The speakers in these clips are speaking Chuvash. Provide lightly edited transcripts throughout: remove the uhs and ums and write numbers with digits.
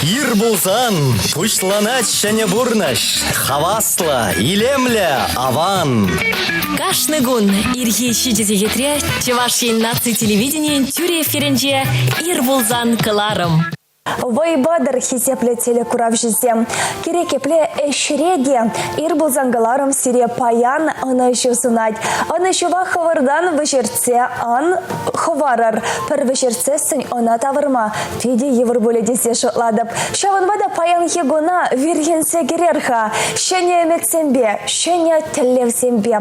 Ир пулсан пуҫланать ҫӗнӗ пурнӑҫ. Хаваслӑ, илемлӗ, аван. Кашни кун ирхи 7 сехетре Чӑваш Ен наци телевиденийӗн тӳрӗ эфирӗнче «Ир пулсан» кӑларӑм. Вӑйпатӑр хисеплӗ телекуравҫӑсем. Кирек епле ӗҫре те ир пулсан кӑларӑм сире паян ӑнӑҫу сунать. Ӑнӑҫӑва хӑвӑртан вӗҫертсе ан хӑварӑр. Пӗр вӗҫертсессӗн ӑна тавӑрма питӗ йывӑр пулӗ тесе шутлатӑп. Ҫавӑнпа та паянхи куна вирхӗнсе кӗрер-ха ҫӗнӗ ӗмӗтсемпе, ҫӗнӗ тӗллевсемпе.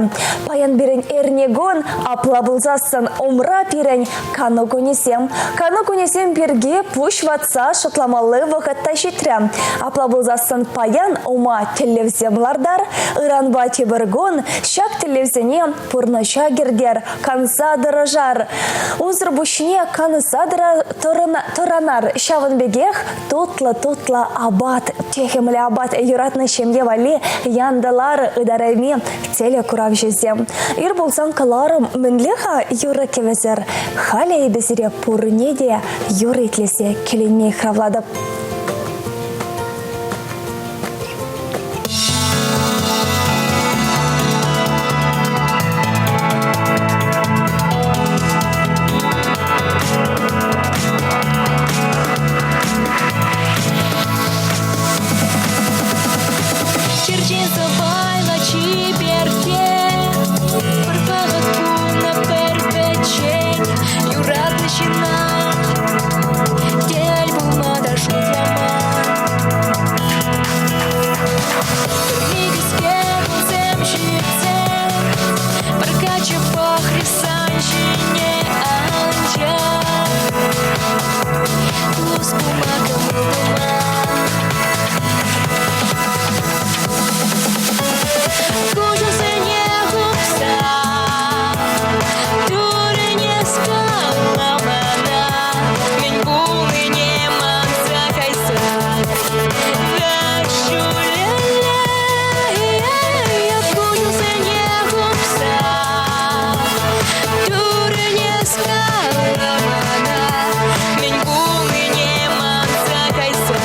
Паян пирӗн эрнекун, апла пулсассӑн умра пирӗн Кану кунӗсем. Кану кунӗсем пирки пуҫ ватса шутламалли вӑхӑт та ҫитрӗ. Апла пулсассӑн паян ума тӗллевсем лартар, ыранпа тепӗр кун ҫак тӗллевсене пурнӑҫа кӗртер, канса тӑрӑшар. Унсӑр пуҫне канса тӑранар. Ҫавӑн пекех тутлӑ-тутлӑ апат, техӗмлӗ апат юратнӑ ҫемье валли янтӑлар ытарайми телекуравҫӑсем. Ир пулсан кӑларӑм мӗнле-ха юрӑ-кӗвӗсӗр? Халӗ эпӗ сире пурне те юрӑ итлесе киленме йыхравлатӑп. Черчен сӑпайлӑ чиперкке, пӗр вӑхӑт пулнӑ пӗр пӗччен юратнӑ ҫынна тӗл пулма та шутламан. Пӗр кунсем ҫитсен, пӗр каччӑпа Хрисан ҫине анчах тус пулма кӑмӑл туман. Куҫусене хупса Турӑне скала мана, мӗн пулнине манса кайса. Куҫусене хупса Турӑне скала мана, мӗн пулнине манса кайса.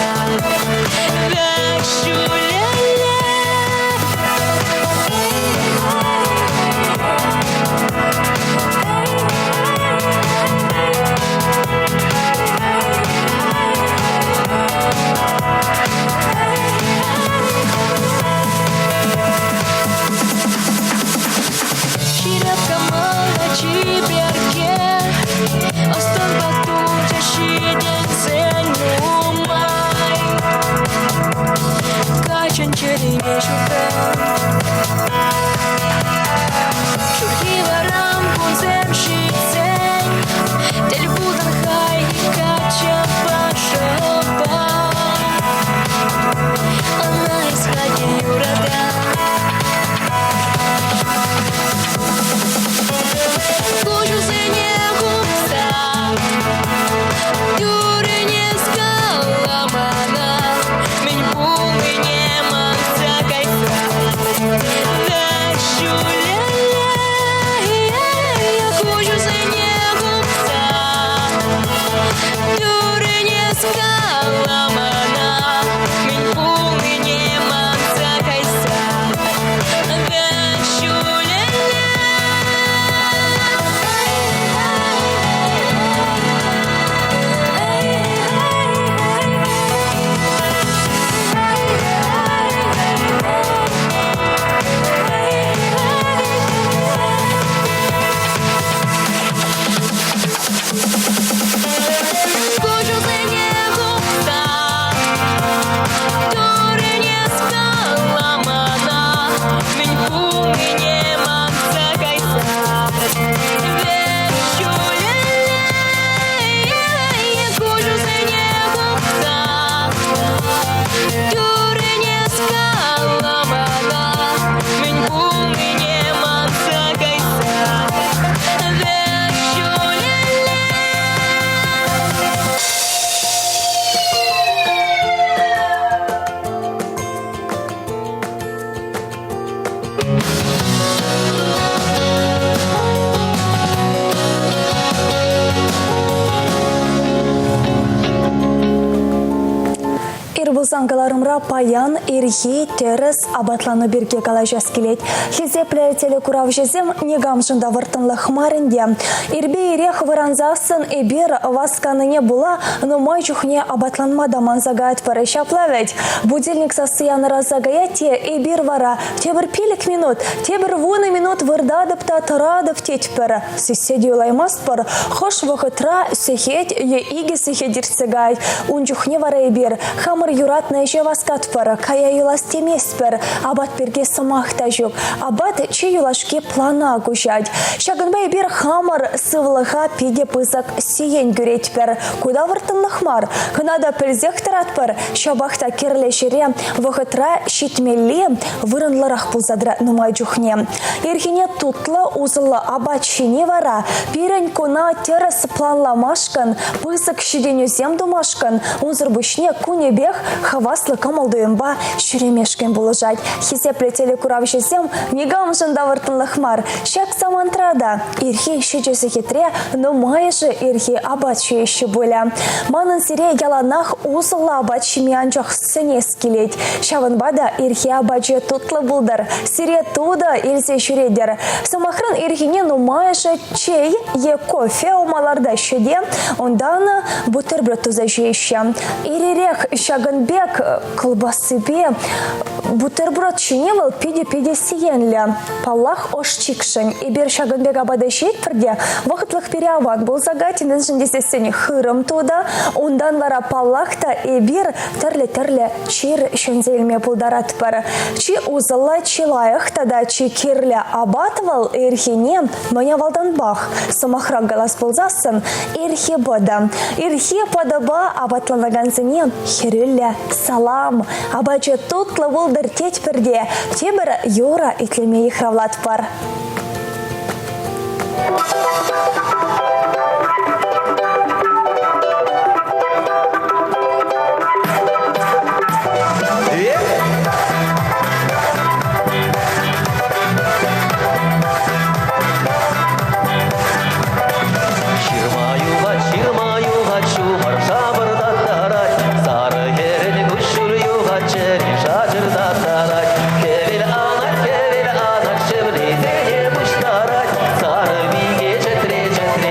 Ҫирӗп кӑмӑллӑ чиперкке, ӑс-тӑнпа тулчӗ ҫитӗнсен нумай. Каччӑн чӗрине ҫуртан ҫурхи вӑрӑм кунсем ҫитсен тӗл пултӑн хай каччӑпа шӑпа. Ӑна эс халь юратан. Куҫусене хупса тӳрӗне скала мана, мӗн пулнине манса кайса. Ир пулсан кӑларӑмра паян ирхи тӗрӗс апатлану пирки калаҫас килет. Хисеплӗ телекуравҫӑсем никамшӑн та вӑрттӑнлӑх мар ӗнтӗ. Ирпе ирех вӑрансассӑн эпир васканине пула нумай чухне апатланма та манса каятпӑр. Ҫапла вӗт, будильник сасси янӑраса каять те эпир вара тепӗр 5 минут, тепӗр 10 минут выртатӑп та тӑратӑп тетпӗр. Сиссе те юлаймастпӑр, хӑш вӑхӑтра сехет е икӗ сехет иртсе каять. Ун чухне вара эпир хамӑр юратнӑ ӗҫе васкатпӑр, кая юлас теместпӗр. Апат пирки сӑмах та ҫук. Апат чи юлашки плана куҫать. Ҫакӑнпа эпир хамӑр сывлӑха питӗ пысӑк сиен кӳретпӗр. Ку та вӑрттӑнлӑх мар. Кӑна та пӗлсех тӑратпӑр. Ҫапах та кирлӗ ҫӗре вӑхӑтра ҫитмелли вырӑнлӑрах пулса тӑрать нумай чухне. Ирхине тутлӑ, усӑллӑ апат ҫини вара пирӗн куна тӗрӗс планламашкӑн, пысӑк ҫитӗнӳсем тумашкӑн, унсӑр пуҫне кунӗпех хаваслӑ кӑмӑл-туйӑмпа ҫӳремешкӗн пулӑшать. Хисеплӗ телекуравҫӑсем никамшӑн та вӑрттӑнлӑх мар. Ҫак самантра та ирхи ҫичӗ сехетре нумайӑшӗ ирхи апат ҫиеҫҫӗ пулӗ. Манӑн сире яланах усӑллӑ апат ҫиме анчах сӗнес килет. Ҫавӑнпа та ирхи апачӗ тутлӑ пултӑр, сире тутӑ илсе ҫӳретӗр. Сӑмахран, ирхине нумайӑшӗ чей е кофе ума лартаҫҫӗ те унтан бутерброд туса ҫиеҫҫӗ. Ир-ирех ҫакӑн пек кӑлпассипе бутерброд ҫини вӑл питӗ-питӗ сиенлӗ. Паллах, ӑш-чикшӗн. Эпир ҫакӑн пек апата ҫиетпӗр те вӑхӑтлӑх пире аван пулса кать, мӗншӗн тесессӗн хырӑм тутӑ. Унтан вара, паллах та, эпир тӗрлӗ-тӗрлӗ чир ҫӗнсе илме пултаратпӑр. Чи усӑллӑ, чи лайӑх тата чи кирлӗ апат вӑл ирхине мӗн авалтанпах. Сӑмахран калас пулсассӑн, ирхи пӑтӑ. Ирхи пӑтӑпа апатланакансене хӗрӳллӗ салам. Апачӗ тутлӑ пултӑр тетпӗр те тепӗр юрӑ итлеме йыхравлатпӑр. Ҫырма юхать, ҫырма юхать, ҫумӑр шапӑртаттарать. Сарӑ хӗрӗн куҫҫуль юхать, чӗри шачӑртаттарать. Хӗвел анать, хӗвел анать, шевлесене пуҫтарать. Сарӑ пике чӗтре-чӗтре.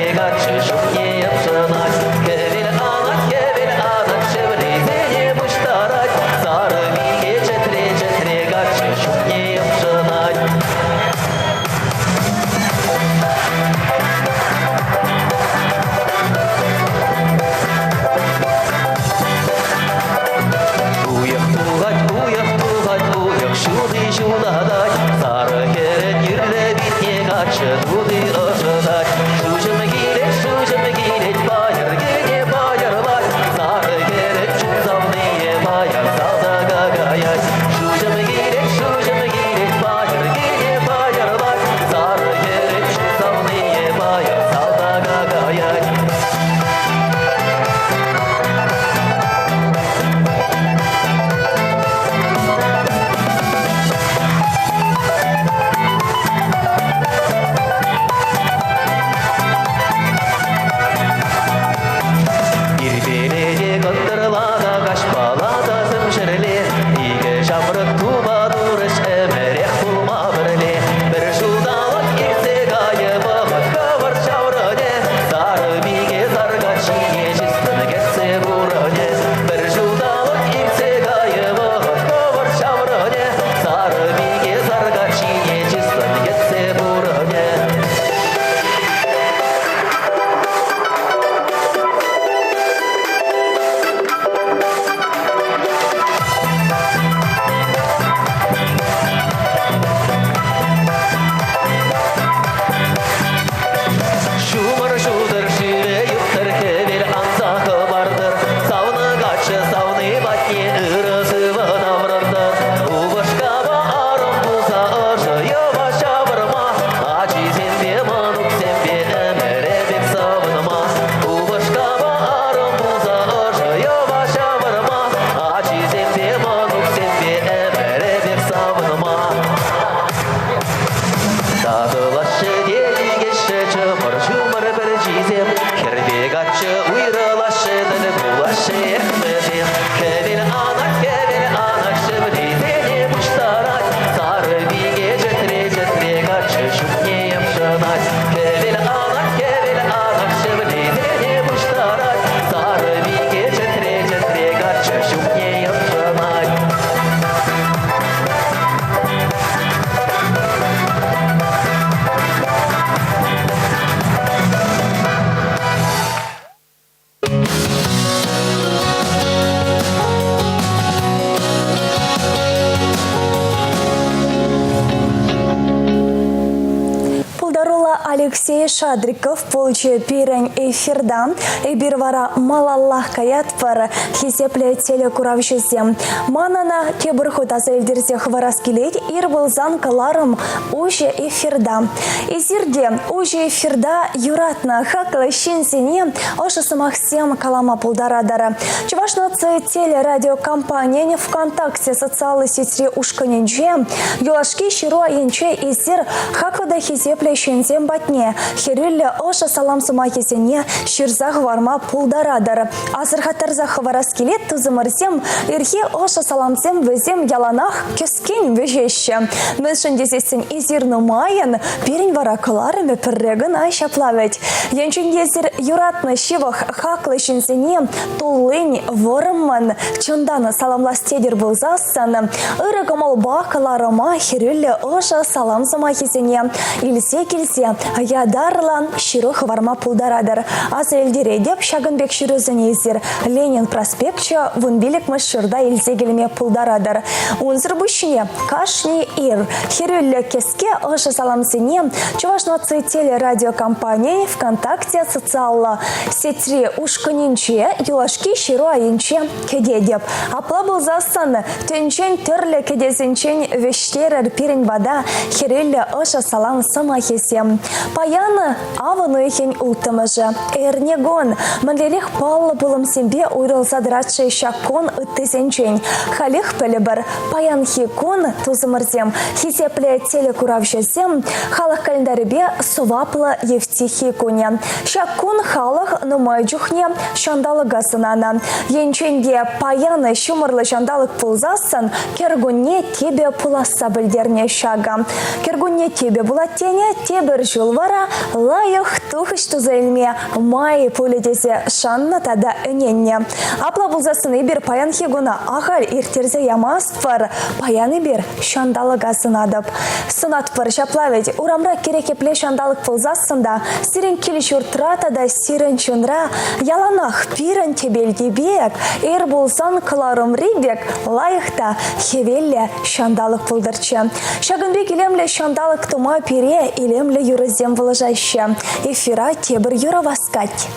Алексей Шадриков пулчӗ пирӗн эфирта. Эпир вара малаллах каятпӑр, хисеплӗ телекуравҫӑсем. Манӑн тепӗр хут аса илтерсе хӑварас килет, ир пулсан кӑларӑм уҫӑ эфирта. Эсир те уҫӑ эфирта юратнӑ хаклӑ ҫынсене ӑшӑ сӑмахсем калама пултаратӑр. Чӑваш наци телерадиокомпанийӗн ВКонтакте социаллӑ сетьри ушкӑнӗнче юлашки ҫыру айӗнче эсир хаклӑ та хисеплӗ ҫынсем патне хӗрӳллӗ ӑшӑ салам сӑмахӗсене ҫырса хӑварма пултаратӑр. Асӑрхаттарса хӑварас килет, тусӑмӑрсем, ирхи ӑшӑ саламсем вӗсем яланах кӗскен вӗҫеҫҫӗ. Мӗншӗн тесессӗн эсир нумайӑн, пирӗн вара кӑларӑмӗ пӗрре кӑна ҫапла вӗт. Енчен те эсир юратнӑ ҫывӑх хаклӑ ҫынсене туллин, вӑрӑммӑн, чунтан саламлас тетӗр пулсассӑн, ырӑ кӑмӑлпа кӑларӑма хӗрӳллӗ ӑшӑ салам сӑмахӗсене илсе килсе ятарлӑ ҫыру хӑварма пултаратӑр. Аса илтеретӗп, ҫакӑн пек ҫырусене эсир Ленин проспекчӗ 15-мӗш ҫурта илсе килме пултаратӑр. Унсӑр пуҫне кашни ир хӗрӳллӗ кӗске ӑшӑ саламсене Чӑваш наци телерадиокомпанийӗн ВКонтакте социаллӑ сетьри ушкӑнӗнче юлашки ҫыру айӗнче кӗтетӗп. Апла пулсассӑн тӗнчен тӗрлӗ кӗтесӗнчен вӗҫтерӗр пирӗн пата хӗрӳллӗ ӑшӑ салам сӑмахӗсем. Паян авӑн уйӑхӗн улттӑмӗшӗ. Эрнекун мӗнлерех паллӑ пулӑмсемпе уйрӑлса тӑрать-ши ҫак кун ыттисенчен? Халех пӗлӗпӗр. Паянхи кун, тусӑмӑрсем, хисеплӗ телекуравҫӑсем, халӑх календарӗпе сӑваплӑ Евтихий кунӗ. Ҫак кун халӑх нумай чухне ҫанталӑка сӑнанӑ. Енчен те паян ҫумӑрлӑ ҫанталӑк пулсассӑн кӗркунне типӗ пуласса пӗлтернӗ ҫакӑ. Кӗркунне типӗ пулать тенӗ, тепӗр ҫул вара лайӑх тухӑҫ туса илме май пулӗ тесе шаннӑ тата ӗненнӗ. Апла пулсассӑн эпир паянхи куна ахаль ирттерсе ямастпӑр. Паян эпир ҫанталӑка сӑнатӑп. Сӑнатпӑр ҫапла вӗт, урамра кирек епле ҫанталӑк пулсассӑн та сирӗн кил-ҫуртра тата сирӗн чунра яланах пирӗн тӗпелти пек, ир пулсан кӑларӑмри пек лайӑх та хӗвеллӗ ҫанталӑк пултӑрччӗ. Ҫакӑн пек илемлӗ ҫанталӑк тума пире илемлӗ юрӑсем пулӑшаҫҫӗ. Эфира тепӗр юрӑ васкать.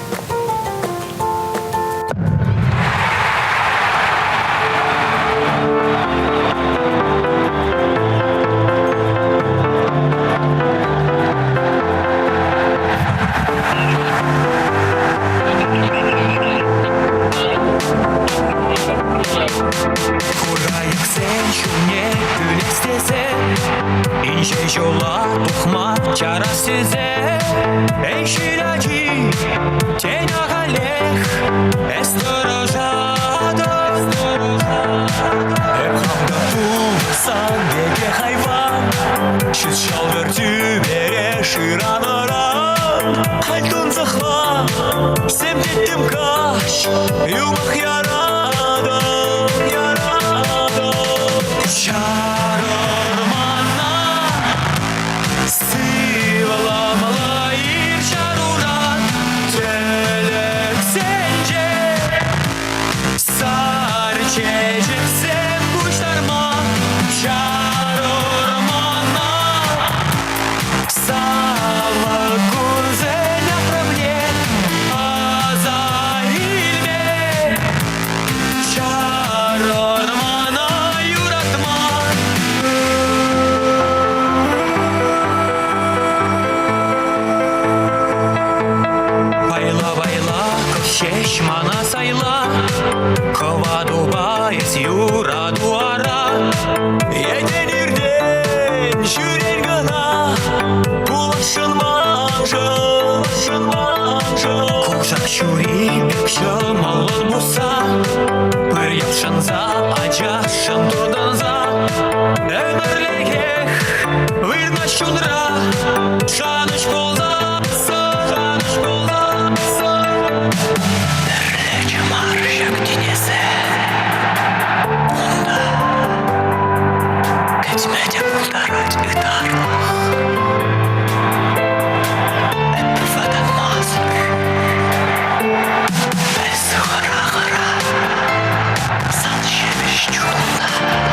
Хурайӑксен ҫумне кӳлес тесе инҫе ҫула тухма чарас тесе Эй, ҫил ачи, тен ахалех эс тӑрӑшатӑн. Эп хам та пулсан пекех айван, ҫут ҫӑлтӑр тӳпере шыранӑран. Халь тунсӑхла, сем тӗттӗм каҫ, юмах яратӑп, яратӑп. Чарӑр мана, Сывламалла ир чаруран тӗлӗксенче Сар чечексем пуҫтарма чарӑр мана. Савӑк кунсен ахрӑмне аса илме Чарӑр мана юратма. Пайла-пайла ҫеҫ мана сайла, Хӑватупа эс юрату ара. Етен иртен ҫӳрен кӑна, Пуласшӑн маншӑн, маншӑн. Кушак ҫури пек ҫӑмӑллӑн пусса, Пыр йӑпшӑнса, ачашшӑн туртӑнса, Ӗмӗрлӗхех вырнаҫ чунра, Шанӑҫ пулсассӑн, шанӑҫ пулсассӑн. Пӗрле чӑмар ҫак тинӗсе, Унта кӗтме те пултарать ытарлӑх. Эп вӑтанмасӑр, эс хӑра-хӑра, Сан ҫепӗҫ чунна.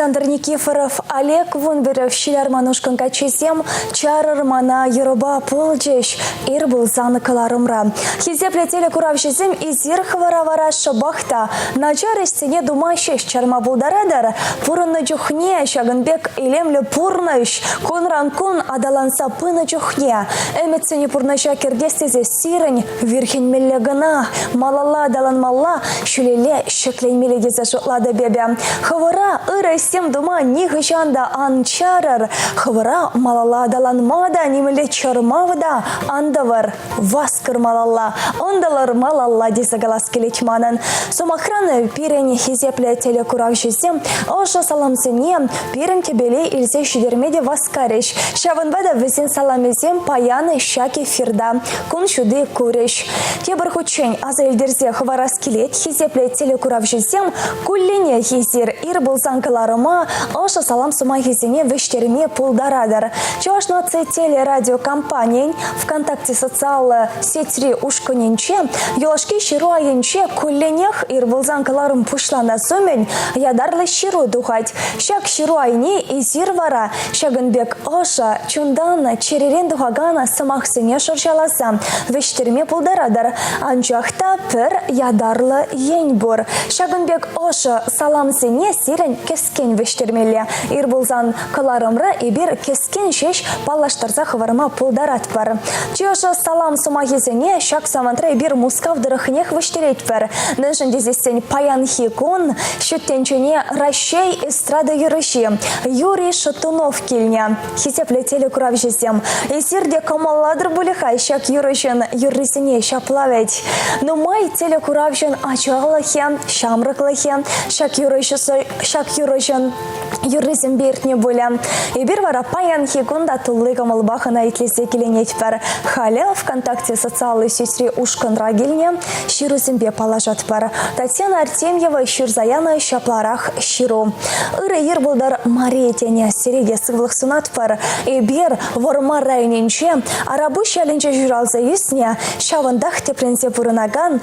Александр Никифоров, Олег Вунберев ҫил арман ушкӑн каччисем «Чарӑр мана» юрӑпа пулчӗҫ ир пулсан кӑларӑмра. Хисеплӗ телекуравҫӑсем эсир хӑвӑра вара шӑпах та начар ӗҫсене тума ҫеҫ чарма пултаратӑр. Пурӑннӑ чухне ҫакӑн пек илемлӗ пурнӑҫ кунран-кун аталанса пынӑ чухне ӗмӗтсене пурнӑҫа кӗртес тесе сирӗн вирхӗнмелле кӑна, малалла аталанмалла, ҫӳлелле ҫӗкленмелле тесе шутлатӑп эпӗ. Хӑвӑра ырӑ ӗҫсем тума нихӑҫан та ан чарӑр. Хӑвӑра малалла аталанма та нимӗнле чӑрмав та ан тӑвӑр. Васкӑр малалла, ӑнтӑлӑр малалла тесе калас килет манӑн. Сӑмахран, пирӗн хисеплӗ телекуравҫӑсем ӑшӑ саламсене пирӗн тӗпеле илсе ҫитерме те васкарӗҫ. Ҫавӑнпа та вӗсен саламӗсем паян ҫак эфирта кун ҫути курӗҫ. Тепӗр хутчен аса илтерсе хӑварас килет, хисеплӗ телекуравҫӑсем кулленех эсир ир пулсан кӑларӑма ӑшӑ салам сӑмахӗсене вӗҫтерме пултаратӑр. Чӑваш наци телерадиокомпанийӗн ВКонтакте социаллӑ сетьри ушкӑнӗнче юлашки ҫыру айӗнче кулленех ир пулсан кӑларӑм пуҫланас умӗн ятарлӑ ҫыру тухать. Ҫак ҫыру айне эсир вара ҫакӑн пек ӑшӑ, чунтан, чӗререн тухакан сӑмахсене шӑрҫаласа вӗҫтерме пултаратӑр. Анчах та пӗр ятарлӑ ен пур. Ҫакӑн пек ӑшӑ саламсене сирӗн кӗскен вӗҫтермелле. Ир пулсан кӑларӑмра эпир кӗскен ҫеҫ паллаштарса хӑварма пултаратпӑр. Чи ӑшӑ салам сӑмахӗсене ҫак самантра эпир Мускав тӑрӑхнех вӗҫтеретпӗр. Мӗншӗн тесессӗн паянхи кун ҫут тӗнчене Раҫҫей эстрада юрӑҫи Юрий Шатунов килнӗ. Хисеплӗ телекуравҫӑсем, эсир те кӑмӑллатӑр пулӗ-ха ҫак юрӑҫӑн юррисене ҫапла вӗт. Нумай телекуравҫӑн ачалӑхӗ, ҫамрӑклӑхӗ ҫак ҫак юрӑҫӑн юррисемпе иртнӗ пулӗ. Эпир вара паянхи кун та тулли кӑмӑлпах ӑна итлесе киленетпӗр. Халӗ ВКонтакте социаллӑ сетьри ушкӑнра килнӗ ҫырусемпе паллашатпӑр. Татьяна Артемьева ҫырса янӑ ҫапларах ҫыру. Ырӑ ир пултӑр Мария тенӗ сире те сывлӑх сунатпӑр. Эпир Вӑрмар районӗнче Арапуҫ ялӗнче ҫуралса ӳснӗ, ҫавӑнтах тӗпленсе пурӑнакан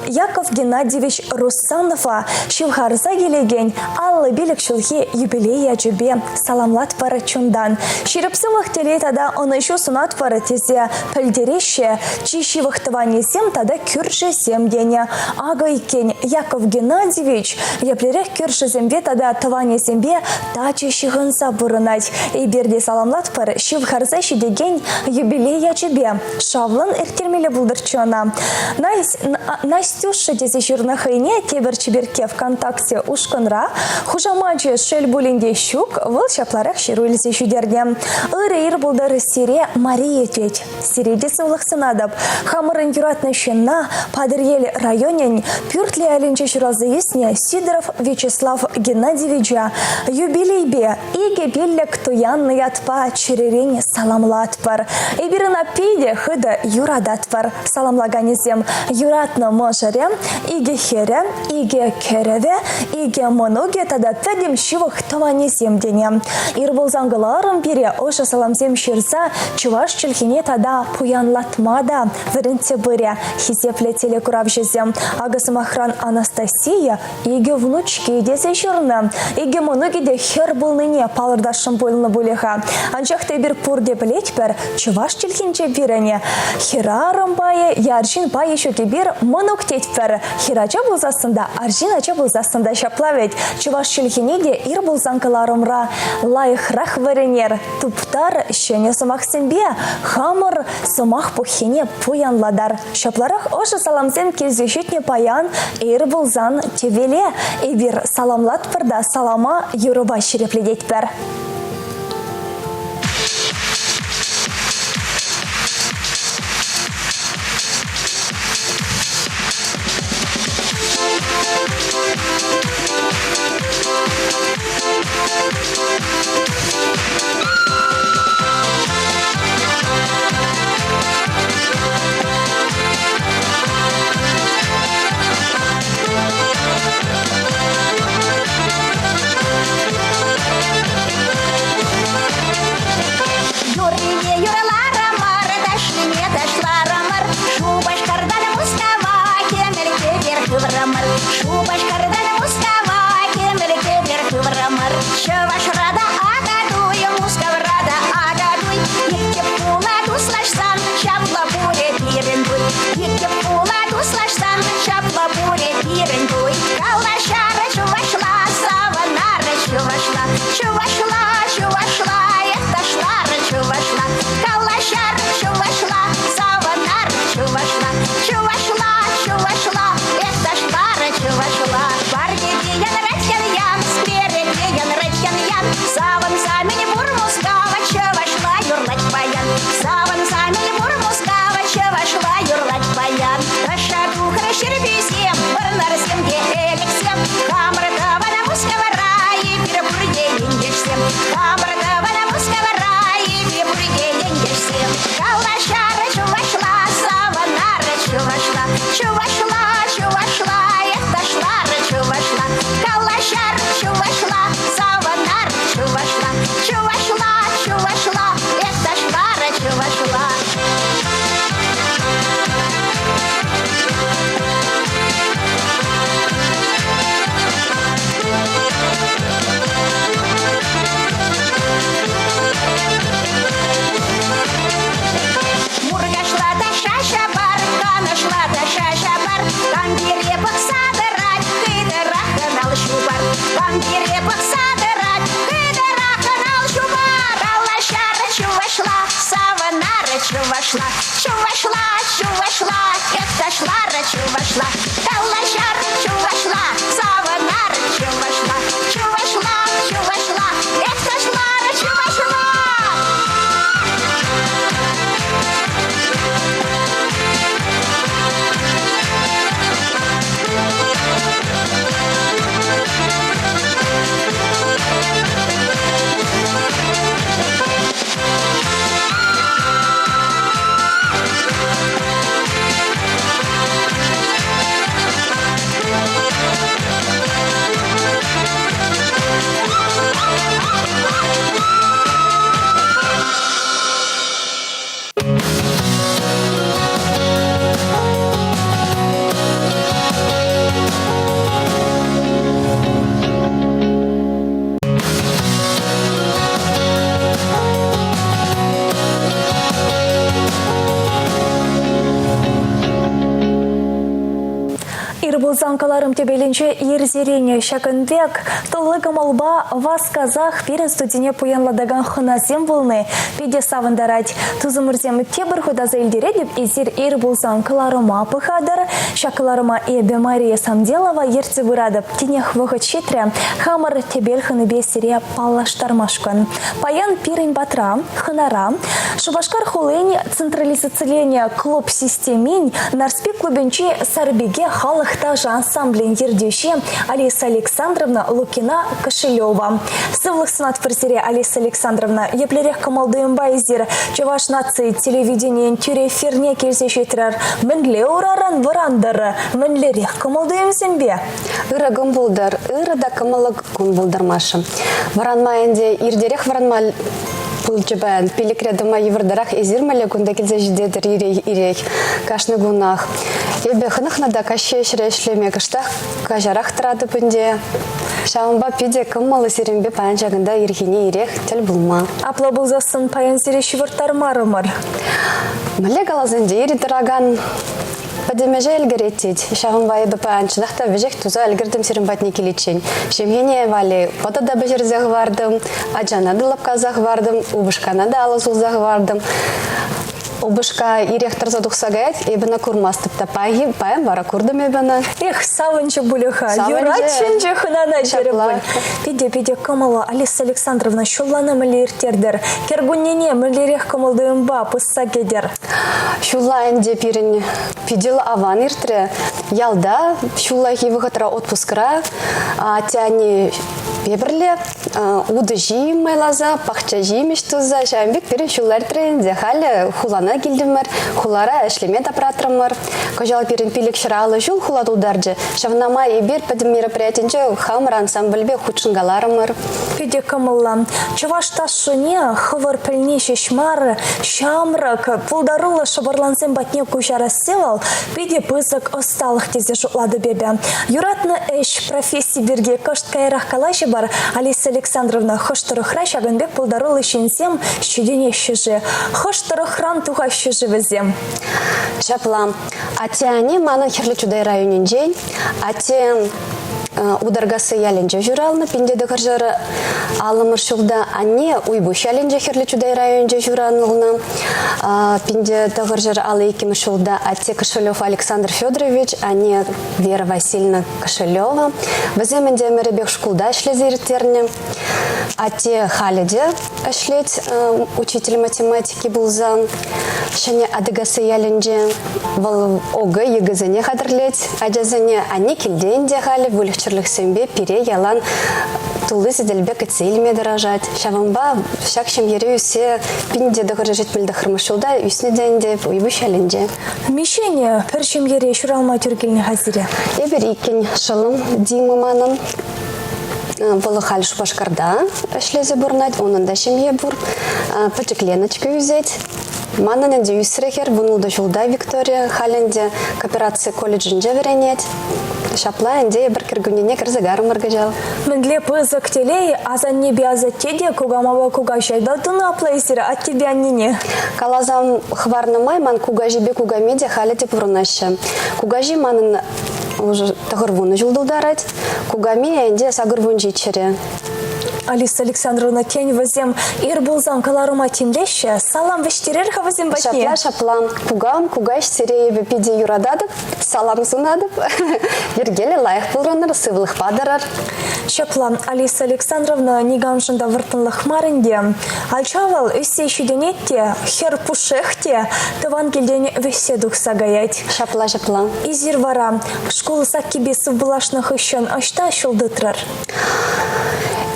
Яков Геннадьевич Руссанова ҫывхарса килекен 55 ҫулхи юбилей ячӗпе саламлатпӑр чунтан. Ҫирӗп сывлӑх телей тата ӑнӑҫу сунатпӑр тесе пӗлтереҫҫӗ чи ҫывӑх тӑванӗсем тата кӳршӗсем тенӗ. Акӑ иккен Яков Геннадьевич еплерех кӳршӗсемпе тата тӑванӗсемпе тачӑ ҫыхӑнса пурӑнать. Эпир те саламлатпӑр ҫывхарса ҫитекен юбилей ячӗпе. Шавлӑн ирттермелле пултӑрччӗ ӑна. Настюша тесе ҫырнӑ хӑйне тепӗр чиперкке ВКонтакте ушкӑнра. Хушамачӗ шел пулин те ҫук, вӑл ҫапларах ҫыру илсе ҫитернӗ. Ырӑ ир пултӑр сире, Мария тет. Сире те сывлӑх сунатӑп. Хамӑрӑн юратнӑ ҫынна Патӑрьел районӗн Пӳртлӗ ялӗнче ҫуралса ӳснӗ Сидоров Вячеслав Геннадьевича юбилейпе 2 5 туяннӑ ятпа чӗререн саламлатпӑр. Эпир ӑна питӗ хытӑ юрататпӑр. Саламлаканӗсем юратнӑ мӑшӑрӗ, икӗ хӗрӗ, икӗ кӗрӗвӗ, икӗ мӑнукӗ тата пӗтӗм ҫывӑх тӑванӗсем тенӗ. Ир пулсан кӑларӑм пире ӑшӑ саламсем ҫырса чӑваш чӗлхине тата пуянлатма та вӗрентсе пырӗ. Хисеплӗ телекуравҫӑсем. Акӑ сӑмахран Анастасия икӗ внучки тесе ҫырнӑ. Икӗ мӑнукӗ те хӗр пулнине палӑртасшӑн пулнӑ пулӗ-ха. Анчах та эпир пурте пӗлетпӗр, чӑваш чӗлхинче пирӗн хӗрарӑм пайӗ, арҫын пайӗ ҫук эпир мӑнук тетпӗр. Хӗрача пулсассӑн та, арҫын ача пулсассӑн та ҫапла вӗт. Чӑваш чӗлхине те ир пулсан кӑларӑмра лайӑхрах вӗренер, туптар ҫӗнӗ сӑмахсемпе хамӑр сӑмах пуххине пуянлатар. Ҫапларах ӑшӑ саламсем килсе ҫитнӗ паян ир пулсан тӗвеле. Эпир саламлатпӑр та салама юрӑпа ҫирӗплететпӗр. Ир пулсан кӑларӑм тӗпелӗнче ирсерен ҫакӑн пек тулли кӑмӑлпа васкасах пирӗн студине пуянлатакан хӑнасем пулни питӗ савӑнтарать. Тусӑмӑрсем тепӗр хут аса илтеретӗп, эсир ир пулсан кӑларӑма пӑхатӑр. Ҫак кӑларӑма эпӗ, Мария Самделова, ертсе пыратӑп. Тинех вӑхӑт ҫитрӗ хамӑр тӗпел хӑнипе сире паллаштармашкӑн. Паян пирӗн патра, хӑнара, Шупашкар хулин централизациленӗ клуб системин Нарспи клубӗнчи Сарпике халӑх ташӑ ансамблӗн ертӳҫи Алиса Александровна Лукина Кошелева. Сывлӑх сунатпӑр сире, Алиса Александровна. Еплерех кӑмӑл-туйӑмпа эсир Чӑваш наци телевиденийӗн тӳрӗ эфирне килсе ҫитрӗр? Мӗнле ураран вӑрантӑр? Мӗнлерех кӑмӑл-туйӑмсемпе? Ырӑ кун пултӑр, ырӑ та кӑмӑллӑ кун пултӑр, Маша. Вӑранма ӗнтӗ иртерех вӑранма пулчӗ паян. Пилӗкре тӑма йывӑртарах. Эсир мӗнле кунта килсе ҫитетӗр ирех-ирех, кашни кунах. Эпӗ хӑнӑхнӑ та каҫхи ӗҫре ӗҫлеме кӑштах каҫарах тӑратӑп ӗнтӗ. Ҫавӑнпа питӗ кӑмӑллӑ сирӗнпе паян ҫакӑнта ирхине ирех тӗл пулма. Апла пулсассӑн паян сире ҫывӑрттармарӑмӑр. Мӗнле каласан те ире тӑракан Пӗтӗмӗше ӗлкӗрет тет. Ҫавӑнпа эпӗ паян чӑнах та веҫех туса ӗлкӗртӗм сирӗн патне киличчен. Ҫемьене валли пӑтӑ та пӗҫерсе хӑвартӑм, ачана та лӑпкаса хӑвартӑм, упӑшкана та алӑ сулса хӑвартӑм. Упӑшка ирех тӑрса тухса каять, эпӗ ӑна курмастӑп та. Паянхи паян вара куртӑм эпӗ ӑна. Эх, савӑнчӗ пулӗ-ха. Юрать ҫинче хӑнана терӗ пуль. Питӗ-питӗ кӑмӑллӑ Алиса Александровна ҫуллана мӗнле ирттертӗр? Кӗркуннене мӗнлерех кӑмӑл-туйӑмпа пусса кӗтӗр? Ҫулла ӗнтӗ пирӗн питӗ аван иртрӗ. Ялта ҫуллахи вӑхӑтра отпускра атте-анне пӗрле утӑ ҫи майласа, пахча ҫимӗҫ туса ҫавӑн пек пирӗн ҫулла иртрӗ ӗнтӗ. Халӗ хулана килтӗмӗр, хулара ӗҫлеме тапратрӑмӑр. Кӑҫал пирӗн 550 ҫул хула тултарчӗ. Ҫавна май эпир пӗтӗм мероприятинче хамӑр ансамбльпе хутшӑнкаларӑмӑр. Питӗ кӑмӑллӑ. Чӑваш ташшине хӑвӑр пӗлни ҫеҫ мар, ҫамрӑк, пултаруллӑ шӑпӑрлансем патне куҫарасси вӑл питӗ пысӑк ӑсталӑх тесе шутлатӑп эпӗ. Юратнӑ ӗҫ, професси пирки кӑшт каярах калаҫӑпӑр. Алиса Александровна, хӑш тӑрӑхра ҫакӑн пек пултаруллӑ ҫынсем ҫитӗнеҫҫӗ-ши? Хӑш тӑрӑхран тухаҫҫӗ-ши вӗсем? Ҫапла. Атте-анне манӑн Хӗрлӗ Чутай районӗнчен. Атте Утаркасси ялӗнче ҫуралнӑ, 1950 ҫулта. Анне Уйпуҫ ялӗнче Хӗрлӗ Чутай районӗнче ҫуралнӑ. 1952 ҫулта атте Кошелев Александр Федорович, анне Вера Васильевна Кошелева. Вӗсем ӗнтӗ ӗмӗрӗпех шкулта ӗҫлесе ирттернӗ. Атте халӗ те ӗҫлет учитель математики пулса. Ҫӗнӗ Атикасси ялӗнче вӑл ОГЭ ЕГЭсене хатӗрлет. Ачасене анне килте ӗнтӗ халӗ выльӑх-чӗрлӗхсемпе пире ялан тулли сӗтелпе кӗтсе илме тӑрӑшать. Ҫавӑнпа ҫак ҫемьере ӳссе 1979 ҫулта ӳснӗ те ӗнтӗ Уйпуҫ ялӗнче. Миҫене пӗр ҫемьере ҫуралма тӳр килнӗ-ха сире? Эпир иккӗн шӑллӑм Дима манӑн. Вӑл халь Шупашкарта ӗҫлесе пурӑнать, унӑн та ҫемье пур. Пӗчӗк Леночка ӳсет. Манӑн ӗнтӗ ӳсрӗ хӗр, 16 ҫулта Виктория, халь ӗнтӗ коопераци колледжӗнче вӗренет. Ҫапла ӗнтӗ эпир кӗркуннене кӗрсе карӑмӑр кӑҫал. Мӗнле пысӑк телей асаннепе асатте те кукамапа кукаҫай та тунӑ апла эсир аттепе аннене? Каласан хӑварнӑ май ман кукаҫипе куками те халӗ те пурӑнаҫҫӗ. Кукаҫи манӑн уже 90 ҫул тултарать. Куками ӗнтӗ 87-ре. Алиса Александровна, тен, вӗсем ир пулсан кӑларӑма тимлеҫҫӗ? Салам вӗҫтерер-ха вӗсем патне. Ҫапла, ҫапла. Кукам, кукаҫ сире эпӗ питӗ юрататӑп, салам сунатӑп. Йӗркеллӗ лайӑх пурӑнӑр, сывлӑхпа тӑрӑр. Ҫапла, Алиса Александровна никамшӑн та вӑрттӑнлӑх мар ӗнтӗ. Ача вӑл ӳссе ҫитӗнет те, хӗр пушшех те тӑван килтен вӗҫсе тухса каять. Ҫапла, ҫапла. Эсир вара шкул саккипе сывпуллашнӑ хыҫҫӑн ӑҫта ҫул тытрӑр?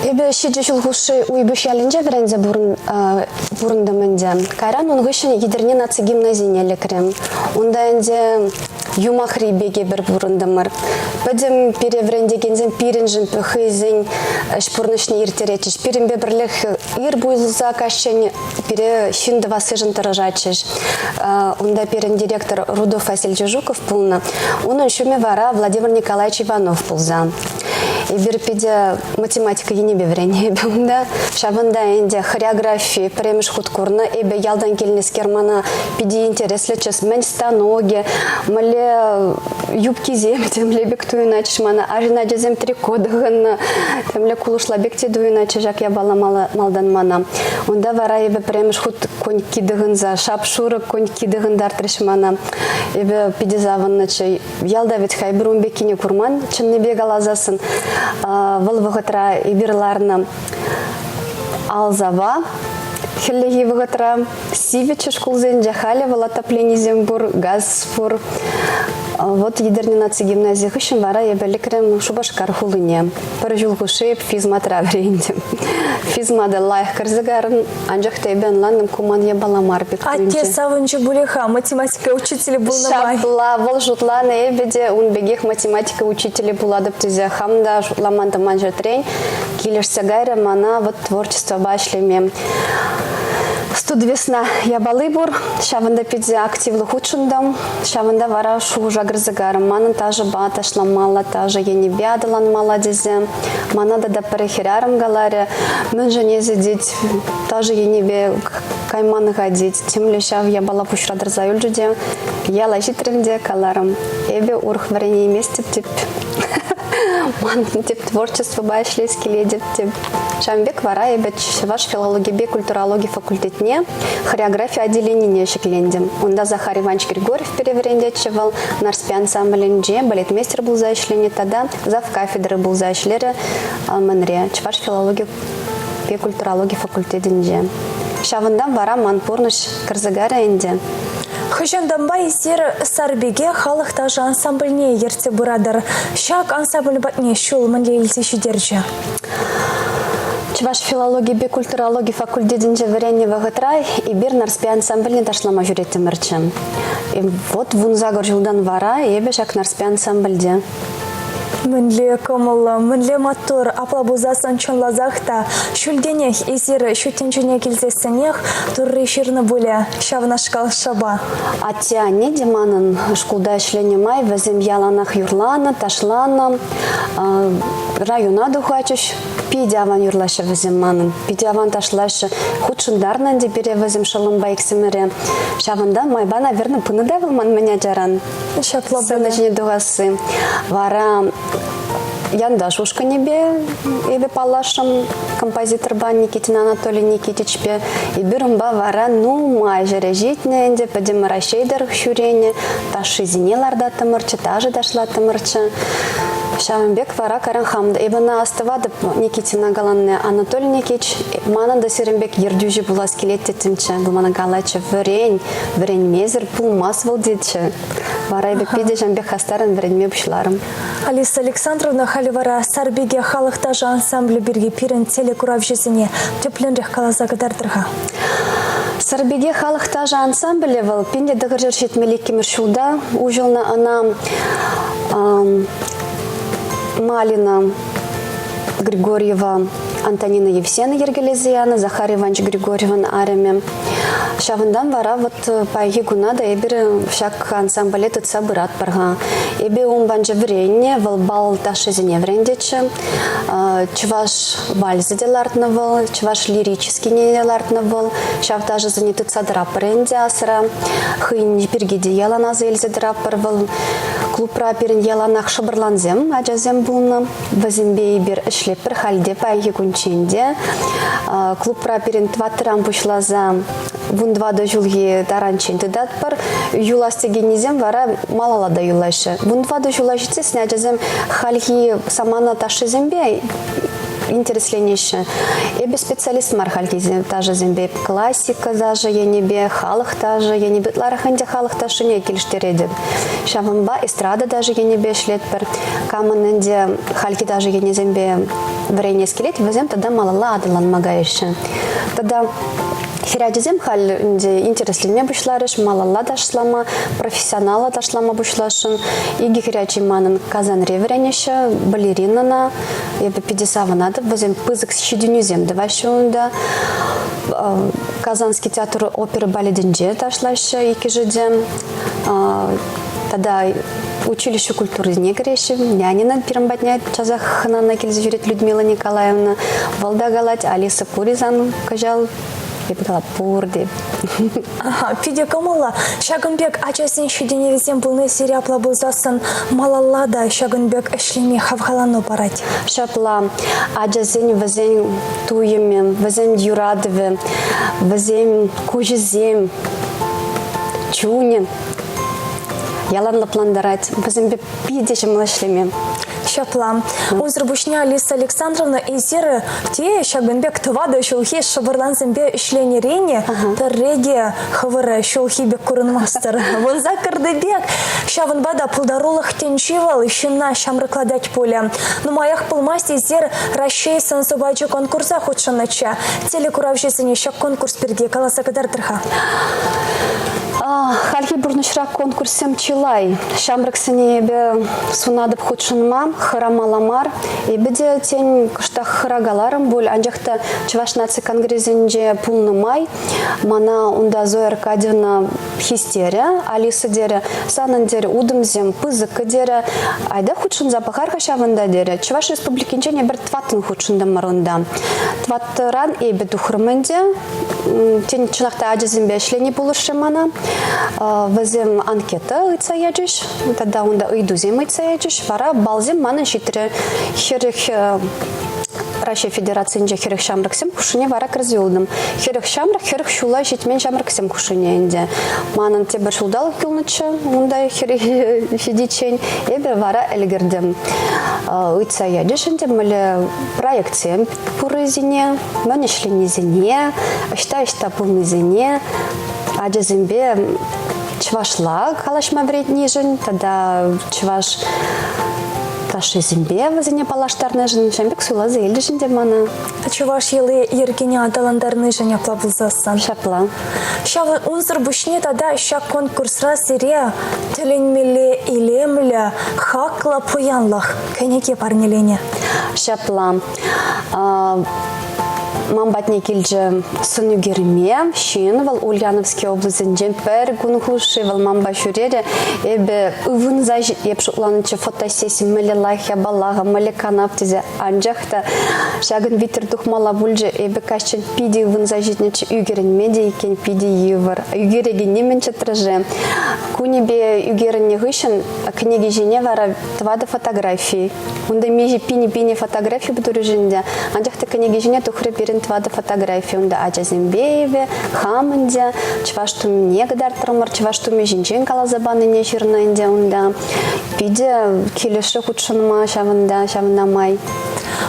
Эпӗ ҫичӗ ҫул хушши Уйпуҫ ялӗнче вӗренсе пурӑнтӑм ӗнтӗ. Кайран ун хыҫҫӑн Етӗрне наци гимназине лекрӗм. Унта ӗнтӗ юмахри пек эпир пурӑнтӑмӑр. Пӗтӗм пире вӗрентекенсем пирӗншӗн хӑйсен ӗҫ пурнӑҫне ирттеретчӗҫ. Пирӗнпе пӗрлех ир пуйса каҫчен пире ҫын тӑвассишӗн тӑрӑшатчӗҫ. Унта пирӗн директор Рудольф Васильевич Жуков пулнӑ. Унӑн ҫумӗ вара Владимир Николаевич Иванов пулса. Эпир питӗ математика енӗпе вӗреннӗ эпӗ унта. Ҫавӑнта ӗнтӗ хореографи пӗрремӗш хут курнӑ. Эпӗ ялтан килнӗскер мана питӗ интереслӗччӗ. Мӗн станокӗ, мӗнле юбкисем темле пек туйӑнатчӗҫ мана. Арҫын ачасем трико тӑхӑннӑ, темле кулӑшла пек те туйӑнатчӗ ҫак япала малтан мана. Унта вара эпӗ пӗрремӗш хут коньки тӑхӑнса, шап-шурӑ коньки тӑхӑнтартрӗҫ мана. Эпӗ питӗ савӑннӑччӗ. Ялта вӗт-ха эпир ун пеккине курман, чӑннипе каласассӑн. Вӑл вӑхӑтра эпир ларнӑ алсава хӗллехи вӑхӑтра сивӗччӗ шкулсенче, халӗ вӑл отопленисем пур, газ пур. Вот Етӗрне наци гимназийӗ хыҫҫӑн вара эпӗ лекрӗм Шупашкар хулине. Пӗр ҫул хушши эп физматра вӗрентӗм. Физмата лайӑх кӗрсе кайрӑм, анчах та эпӗ ӑнлантӑм, ку ман япала мар пек Атте савӑнчӗ пулӗ-ха, математика учителӗ пулнӑ май. Ҫапла, вӑл шутланӑ эпӗ те ун пекех математика учителӗ пулатӑп тесе хам та шутламан тӑман ҫӗртрен килӗшсе кайрӗ мана вот творчествӑпа ӗҫлеме. Студвесна япали пур, ҫавӑнта питӗ активлӑ хутшӑнтӑм. Ҫавӑнта вара шухӑша кӗрсе кайрӑм. Манӑн ташӑпа ташламалла, ташӑ енӗпе аталанмалла тесе. Мана тата пӗр хӗрарӑм каларӗ, мӗншӗн эсӗ, тет, ташӑ енӗпе кайман-ха, тет. Темле ҫав япала пуҫра тӑрса юлчӗ те яла ҫитрӗм те каларӑм, эпӗ урӑх вӗренейместӗп, теп. Манӑн теп творчествӑпа ӗҫлес килетӗп, теп. Ҫавӑн пек вара эпӗ чӑваш филологипе культурологи факультетне хореографи отделенине ҫӗклентӗм. Унта Захар Иванович Григорьев пире вӗрентетчӗ вӑл, Нарспи ансамблӗнче балетмейстер пулса ӗҫленӗ тата зав кафедры пулса ӗҫлерӗ мӗнре, чӑваш филологипе культурологи факультетӗнче. Ҫавӑнтан вара ман пурнӑҫ кӗрсе кайрӗ ӗнтӗ. Хӑҫантанпа эсир Сарпике халӑх ташӑ ансамбльне ертсе пыратӑр. Ҫак ансамбль патне ҫул мӗнле илсе ҫитерчӗ? Чӑваш филологипе культурологи факультетӗнче вӗреннӗ вӑхӑтра эпир Нарспи ансамбльне ташлама ҫӳреттӗмӗрччӗ. Вот 18 ҫултан вара эпӗ ҫак Нарспи ансамбльте. Мӗнле кӑмӑллӑ, мӗнле маттур, апла пулсассӑн чӑнласах та ҫӳлтенех эсир ҫут тӗнчене килсессӗнех Турри ҫырнӑ пулӗ ҫавнашкал шӑпа. Атте-анне те манӑн шкулта ӗҫленӗ май вӗсем яланах юрланӑ, ташланӑ, района тухатчӗҫ. Питӗ аван юрлаҫҫӗ вӗсем манӑн, питӗ аван ташлаҫҫӗ. Хутшӑнтарнӑ ӗнтӗ пире вӗсем шӑллӑмпа иксӗмӗре. Ҫавӑнта майпа, наверное, пынӑ та вӑл ман мӗн ачаран. Ҫапла сцена ҫине тухасси. Вара Янташ ушкӑнӗпе эпӗ паллашрӑм композиторпа Никитин Анатолий Никитичпе. Эпир унпа вара нумай ҫӗре ҫитнӗ ӗнтӗ, пӗтӗм Раҫҫей тӑрӑх ҫӳренӗ, ташшисене лартаттӑмӑрччӗ, ташӑ ташлаттӑмӑрччӗ. Ҫавӑн пек вара кайран хам та эпӗ ӑна астӑватӑп Никитина каланне Анатолий Никитич, манӑн та сирӗн пек ертӳҫӗ пулас килет теттӗмччӗ. Вӑл мана калатчӗ, вӗрен, вӗренмесӗр пулмасть вӑл тетчӗ. Вара эпӗ питӗ ҫавӑн пек хастаррӑн вӗренме пуҫларӑм. Алиса Александровна халӗ вара Сарпике халӑх ташӑ ансамблӗ пирки пирӗн телекуравҫӑсене тӗплӗнрех каласа кӑтартӑр-ха. Сарпике халӑх ташӑ ансамблӗ вӑл 1972 ҫулта уҫӑлнӑ. Ӑна Малина Григорьева Антонина Евсена йӗркелесе янӑ, Захар Иванович Григорьевӑн арӑмӗ. Ҫавӑнтан вара вот паянхи куна та эпир ҫак ансамбле тытса пыратпӑр-ха. Эпӗ ун панча вӗреннӗ, вӑл бал ташшисене вӗрентетчӗ. Чӑваш вальсӗ те лартнӑ вӑл, чӑваш лирическине те лартнӑ вӑл. Ҫав ташӑсене тытса тӑраппӑр ӗнтӗ асра. Хӑйӗн пирки те ялан аса илсе тӑраппӑр вӑл. Клубра пирӗн яланах шӑпӑрлансем, ачасем пулнӑ. Вӗсемпе эпир ӗҫлетпӗр халь те, паянхи кунччен те. Клубра пирӗн тӑваттӑран пуҫласа 14 ҫулхи таранччен тытатпӑр. Юлас текеннисем вара малалла та юлаҫҫӗ. 14 ҫула ҫитсессӗн ачасем хальхи самана ташшисемпе интересленеҫҫӗ. Эпӗ специалист мар хальхи ташӑсемпе. Классика ташӑ енӗпе, халӑх ташӑ енӗпе ытларах ӗнтӗ халӑх ташшине килӗштеретӗп. Ҫавӑнпа эстрада ташӑ енӗпе ӗҫлетпӗр. Камӑн ӗнтӗ хальхи ташӑ енӗсемпе вӗренес килет, вӗсем тата малалла аталанма каяҫҫӗ. Тата хӗрачасем халь ӗнтӗ интересленме пуҫларӗҫ, малалла ташлама, профессионала ташлама пуҫласшӑн. Икӗ хӗрачи манӑн Казанре вӗренеҫҫӗ, балеринӑна. Эпӗ питӗ савӑнатӑп, вӗсем пысӑк ҫитӗнӳсем тӑваҫҫӗ унта. Казанский театр опера балетӗнче ташлаҫҫӗ иккӗшӗ те. Тата училище культурине кӗреҫҫӗ. Нянина пирӗн патне часах хӑнана килсе ҫӳрет Людмила Николаевна. Вӑл та калать, Алиса пур-и сан кӑҫал? Эпӗ калап, пур теп. Аха, питӗ кӑмӑллӑ. Ҫакӑн пек ачасен ҫитӗнӗвӗсем пулни сире апла пулсассӑн малалла та ҫакӑн пек ӗҫлеме хавхалану парать. Ҫапла, ачасен вӗсен туйӑмӗ, вӗсен юратӑвӗ, вӗсен куҫӗсем, чунӗ ялан лӑплантарать. Вӗсемпе питӗ ҫӑмӑл ӗҫлеме. Ҫапла. Унсӑр пуҫне Алиса Александровна эсир те ҫакӑн пек тӑватӑ ҫулхи шӑпӑрлансемпе ӗҫленӗрен пӗрре те хӑвӑр ҫулхи пек курӑнмастӑр. Вунсаккӑрти пек. Ҫавӑнпа та пултарулӑх тӗнчи вӑл ҫынна ҫамрӑклатать пулӗ. Нумаях пулмасть эсир Раҫҫей сӑн-сӑпачӗ конкурса хутшӑннӑччӗ. Телекуравҫӑсене ҫак конкурс пирки каласа кӑтартӑр-ха. Хальхи пурнӑҫра конкурссем чылай. Ҫамрӑксене эпӗ сунатӑп хутшӑнма, хӑрамалла мар. Эпӗ те, тен, кӑштах хӑракаларӑм пуль, анчах та Чӑваш наци конгресӗнче пулнӑ май мана унта Зоя Аркадьевна хистерӗ, Алиса терӗ, санӑн терӗ, утӑмсем пысӑккӑ терӗ, айта хутшӑнса пӑхар-ха ҫавӑнта терӗ. Чӑваш Республикинчен эпир тӑваттӑн хутшӑнтӑмӑр унта. Тӑваттӑран эпӗ тухрӑм ӗнтӗ. Тен, чӑнах та ачасемпе ӗҫлени пулӑшрӗ мана. Вӗсем анкета ыйтса ячӗҫ, тата унта ыйтусем ыйтса ячӗҫ. Вара балсем манӑн ҫитрӗ. 40 Раҫҫей Федерацийӗнче 40 ҫамрӑксем хушшине вара кӗрсе юлтӑм. 40 ҫамрӑк 40 ҫула ҫитмен ҫамрӑксем хушшине ӗнтӗ. Манӑн тепӗр ҫулталӑк юлнӑччӗ унта хӗре ҫитиччен. Эпӗ вара ӗлкӗртӗм. Ыйтса ячӗҫ ӗнтӗ, мӗнле проектсем пуррисене, мӗн ӗҫленисене, ӑҫта-ӑҫта пулнисене, ачасемпе чӑвашла калаҫма вӗрентнишӗн тата чӑваш ташшисемпе вӗсене паллаштарнишӗн ҫавӑн пек суйласа илчӗҫ ӗнтӗ мана. Чӑваш йӑли йӗркине аталантарнишӗн апла пулсассӑн. Ҫапла. Ҫав унсӑр пуҫне тата ҫак конкурсра сире тӗлӗнмелле илемлӗ, хаклӑ пуянлӑх кӗнеке парнеленӗ. Ҫапла. Ман патне килчӗ сӑн ӳкерме ҫын, вӑл Ульяновски облаҫӗнчен пӗр кун хушши вӑл манпа ҫӳрерӗ. Эпӗ ывӑнса эп шутланӑччӗ фотосесси мӗнле лайӑх япала-ха, мӗнле канап тесе. Анчах та ҫакӑн витӗр тухмалла пулчӗ. Эпӗ каҫчен питӗ ывӑнса ҫитнӗччӗ, ӳкерӗнме те иккен питӗ йывӑр. Ӳкерекенни мӗн чӑтрӗ-ши? Кунӗпе ӳкерӗннӗ хыҫҫӑн кӗнеке ҫине вара тӑватӑ фотографи. Унта миҫе пинӗ-пинӗ фотографи турӗҫ ӗнтӗ. Анчах та кӗнеке ҫине тухрӗ пирӗн тӑватӑ фотографи. Унта ачасемпе эпӗ, хам ӗнтӗ, чӑваш тумне кӑтартрӑмӑр, чӑваш тумӗ ҫинчен каласа панине ҫырнӑ ӗнтӗ унта. Питӗ килӗшрӗ хутшӑнма ҫавӑнта, ҫавна май.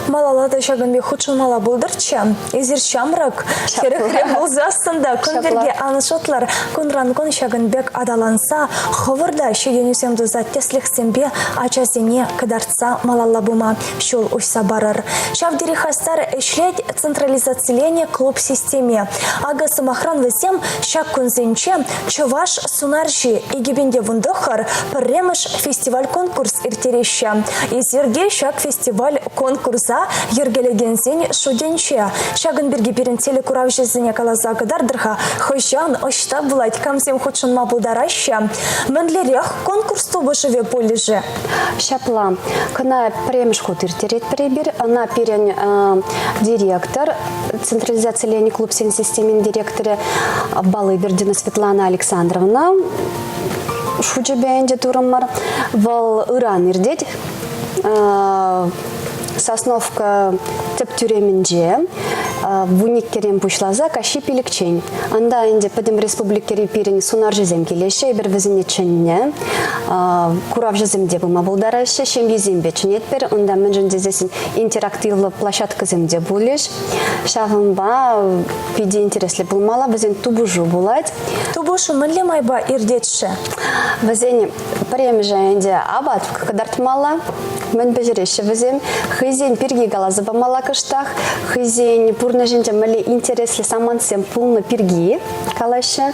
Малалла та ҫакӑн пек хутшӑнмалла пултӑрччӗ. Эсир ҫамрӑк, хӗрӗхре пулсассӑн та кун пирки ан шутлӑр. Кунран-кун ҫакӑн пек аталанса, хӑвӑр та ҫитӗнӳсем туса тӗслӗхсемпе ачасене кӑтартса малалла пыма ҫул уҫса парӑр. Ҫав тери хастар ӗҫлет централизациленӗ клуб системи. Акӑ, сӑмахран, вӗсем ҫак кунсенче Чӑваш сунарҫи 2019 пӗрремӗш фестиваль-конкурс ирттереҫҫӗ. Эсир те ҫак фестиваль-конкурса йӗркелекенсен шутӗнче. Ҫакӑн пирки пирӗн телекуравҫӑсене каласа кӑтартӑр-ха, хӑҫан, ӑҫта пулать, камсем хутшӑнма пултараҫҫӗ? Мӗнлерех конкурс тупӑшӑвӗ пулӗ-ши? Ҫапла. Кӑна пӗрремӗш хут ирттеретпӗр эпир. Ӑна пирӗн директор, централизациленӗ клубсен системин директорӗ Балыбердина Светлана Александровна шучӗпе ӗнтӗ турӑмӑр. Вӑл ыран иртет. Сосновка тӗп тӳремӗнче вуниккӗрен пуҫласа каҫхи пилӗкчен. Анда ӗнтӗ пӗтӗм республикӑри пирӗн сунарҫӑсем килеҫҫӗ, эпир вӗсене чӗннӗ. Куравҫӑсем те пыма пултараҫҫӗ, ҫемьесемпе чӗнетпӗр. Унта мӗншӗн тесессӗн интерактивлӑ площадкӑсем те пулӗҫ. Ҫавӑнпа питӗ интереслӗ пулмалла, вӗсен тупӑшу пулать. Тупӑшу мӗнле майпа иртет-ши? Вӗсен пӗрремӗшӗ ӗнтӗ апат кӑтартмалла. Мӗн пӗҫереҫҫӗ вӗсем? Хӑйсен пирки каласа памалла кӑштах, хӑйсен пурнӑҫӗнче мӗнле интереслӗ самантсем пулнӑ пирки калаҫҫӗ.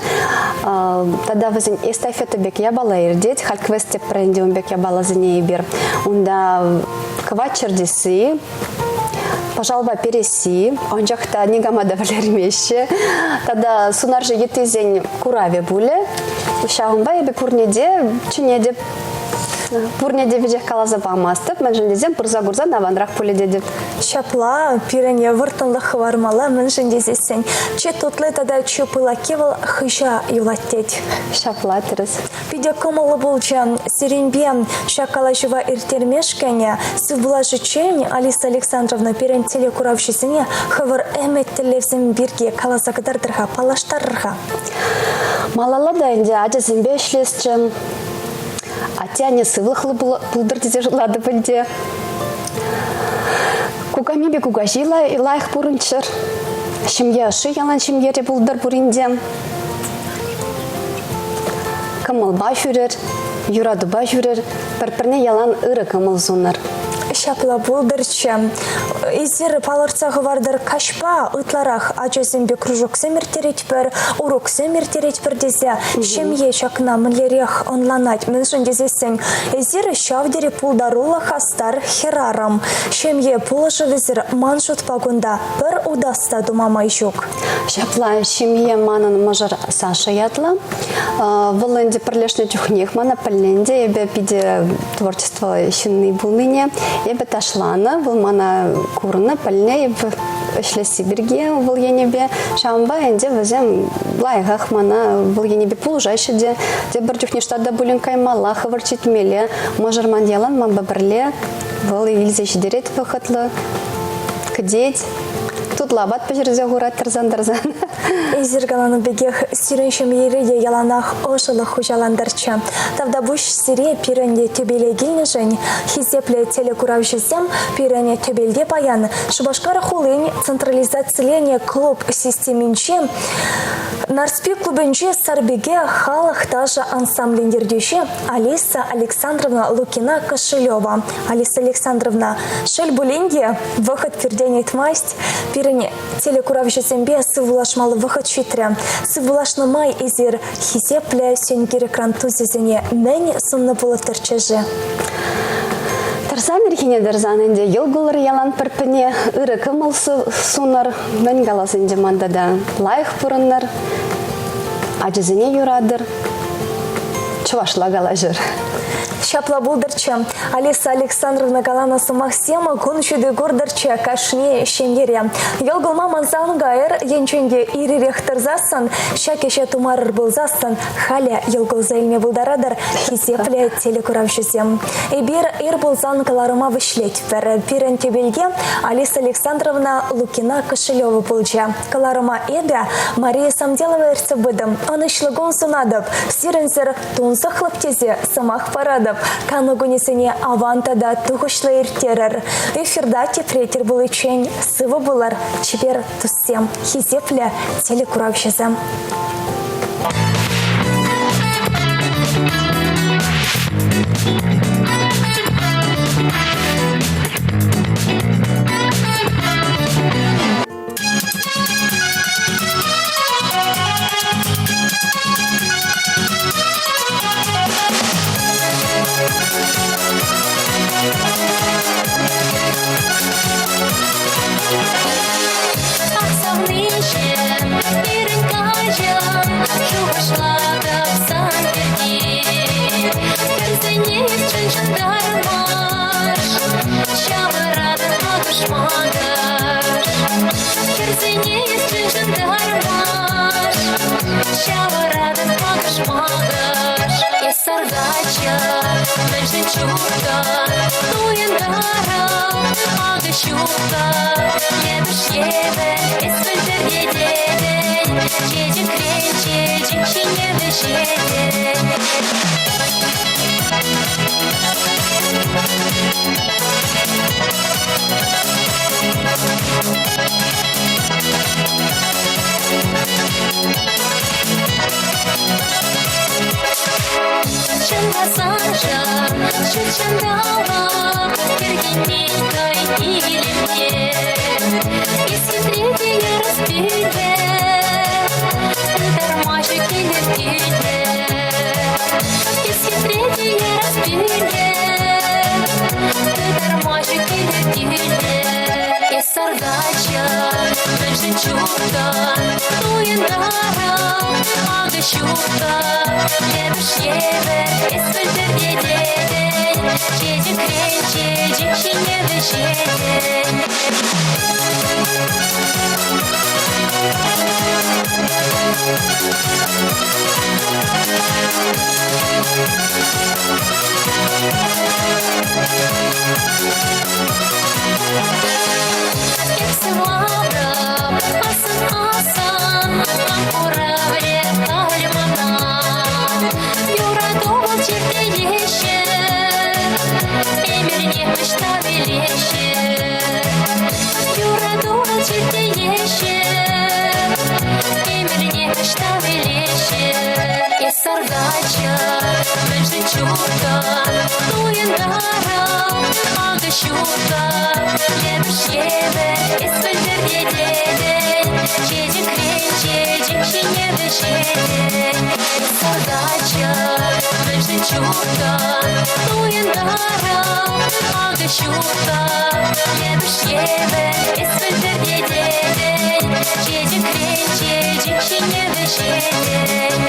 Тата вӗсен эстафета пек япала иртет. Халь квест тепӗр ӗнтӗ ун пек япаласене эпир. Унта кӑвак чӗртесси, пӑшалпа пересси, анчах та никама та вӗлермеҫҫӗ. Тата сунарҫӑ йыттисен куравӗ пулӗ. Ҫавӑнпа эпӗ пурне те чӗнетӗп. Пурне те веҫех каласа памастӑп, мӗншӗн тесен пырса курсан аванрах пулӗ тетӗп. Ҫапла, пирӗн вӑрттӑнлӑх хӑвармалла, мӗншӗн тесессӗн чи тутли тата чи пылакки вӑл хыҫа юлать тет. Ҫапла, тӗрӗс. Питӗ кӑмӑллӑ пулчӗ сирӗнпе ҫак калаҫӑва ирттермешкӗн. Сывпуллашиччен Алиса Александровна пирӗн телекуравҫӑсене хӑвӑр ӗмӗт-тӗллевсем пирки каласа кӑтартӑр-ха, паллаштарӑр-ха. Малалла та ӗнтӗ ачасемпе ӗҫлесчӗ. Атте-анне сывлӑхлӑ пултӑр тесе шутлатӑп ӗнтӗ. Кукамипе кукаҫи лайӑх пурӑнччӑр. Ҫемье ӑшши ялан ҫемьере пултӑр пурин те. Кӑмӑлпа ҫӳрӗр, юратупа ҫӳрӗр, пӗр-пӗрне ялан ырӑ кӑмӑл сунӑр. Ҫапла пултӑрччӗ. Эсир палӑртса хӑвартӑр, каҫпа ытларах ачасемпе кружоксем ирттеретпӗр, уроксем ирттеретпӗр тесе ҫемье ҫакна мӗнлерех ӑнланать? Мӗншӗн тесессӗн эсир ҫав тери пултаруллӑ хастар хӗрарӑм. Ҫемье пулӑшӑвӗсӗр ман шутпа кунта пӗр утас та тума май ҫук. Ҫапла, ҫемье манӑн мӑшӑр Саша ятлӑ. Вӑл ӗнтӗ пӗрлешнӗ чухнех мана пӗлнӗ ӗнтӗ. Эпӗ питӗ творчество ҫынни пулнине. Эпӗ ташланӑ, вӑл мана курнӑ, пӗлнӗ. Эпӗ ӗҫлесси пирки вӑл енӗпе. Ҫавӑнпа ӗнтӗ вӗсем лайӑхах мана вӑл енӗпе пулӑшаҫҫӗ те. Тепӗр чухне штата пулин каймалла, хӑвӑрт ҫитмелле. Мӑшӑр ман ялан манпа пӗрле. Вӑл илсе ҫитерет вӑхӑтлӑ, кӗтет. Тутлӑ апат пӗҫерсе хурать тӑрсан-тӑрсан. Эсир каланӑ пекех, сирӗн ҫемьере те яланах ӑшӑлӑх хуҫалантарччӗ. Тавтапуҫ сире пирӗн тӗпеле килнӗшӗн. Хисеплӗ телекуравҫӑсем пирӗн тӗпелте паян Шупашкар хулин централизациленӗ клуб системинче Нарспи клубӗнче Сарпике халӑх ташӑ ансамблӗн ертӳҫи Алиса Александровна Лукина Кошелева. Алиса Александровна, шел пулин те, вӑхӑт пиртен ыйтмасть. Пирӗн телекуравҫӑсемпе сывпуллашмалли вӑхӑт ҫитрӗ. Сывпуллашнӑ май эсир хисеплӗ сенкер экран тусӗсене мӗн суннӑ пулӑттӑрччӗ-ши? Тӑрсан ирхине тӑрсан ӗнтӗ йӑл кулӑр ялан пӗр-пӗрне, ырӑ кӑмӑл сунӑр. Мӗн калас ӗнтӗ ман тата? Лайӑх пурӑнӑр, ачасене юратӑр, чӑвашла калаҫӑр. Ҫапла пултӑрччӗ. Алиса Александровна каланӑ сӑмахсем кун ҫути куртӑрччӗ кашни ҫемьере. Йӑл кулма мансан кайӑр, енчен те ир-ирех тӑрсассӑн, ҫак ӗҫе тумарӑр пулсассӑн, халӗ йӑл кулса илме пултаратӑр, хисеплӗ телекуравҫӑсем. Эпир ир пулсан кӑларӑма вӗҫлетпӗр. Пирӗн тӗпелте Алиса Александровна Лукина Кошелева пулчӗ. Кӑларӑма эпӗ Мария Самделова ертсе пытӑм. Ӑнӑҫлӑ кун сунатӑп. Сирӗнсӗр тунсӑхлӑх тесе сӑмах паратӑп. Кану кунӗсене аван тата тухӑҫлӑ ирттерӗр. Эфирта тепре тӗл пуличчен сывӑ пулӑр, чипер туссем, хисеплӗ телекуравҫӑсем. Савнишӗн пирӗн каҫӑн шухӑшлатӑп сан пирки. Хӗрсене чӑн-чӑн кармаш, ҫавӑратӑн макӑш-макӑш. Хӗрсене чӑн-чӑн кармаш, ҫавӑратӑн макӑш-макӑш. Эс саркаччӑ, мӗншӗн чухтӑн туйӑнтарӑн, акӑ ҫука, лӗпӗш евӗр эс вӗлтӗртететӗн, чечекрен чечек ҫине вӗҫетӗн. Чӑнласаншӑн ҫут ҫанталӑк хӗрхенмен хӑй илемне. Исхӗтре те ярас пӳллӗ, ытарма ҫук илӗртӳллӗ. Исхӗтре те ярас пӳллӗ, ытарма ҫук илӗртӳллӗ. Эс саркаччӑ, мӗншӗн чухтӑн туйӑнтарӑн, акӑ Акӑ ҫутӑ, лӗпӗш евӗр эс вӗлтӗртететӗн, чечекрен чечек ҫине вӗҫетӗн. Эп сывларӑм, асан-асан, кам хуравлӗ халь мана? Юрату вӑл чиртееҫҫӗ, эмелне ӑҫта вилеҫҫӗ? Юрату вӑл чиртееҫҫӗ, эмелне ӑҫта вилеҫҫӗ? Эс саркаччӑ, мӗншӗн чуртӑн туйӑнтарӑм? Акӑ ҫутӑ, лӗпӗш евӗр эс вӗлтӗртететӗн, чечекрен чечек ҫине вӗҫетӗн. Саркаччӑ, мӗншӗн чуртӑн туйӑнтарӑм? Акӑ ҫутӑ, лӗпӗш евӗр эс вӗлтӗртететӗн, чечекрен чечек ҫине вӗҫетӗн.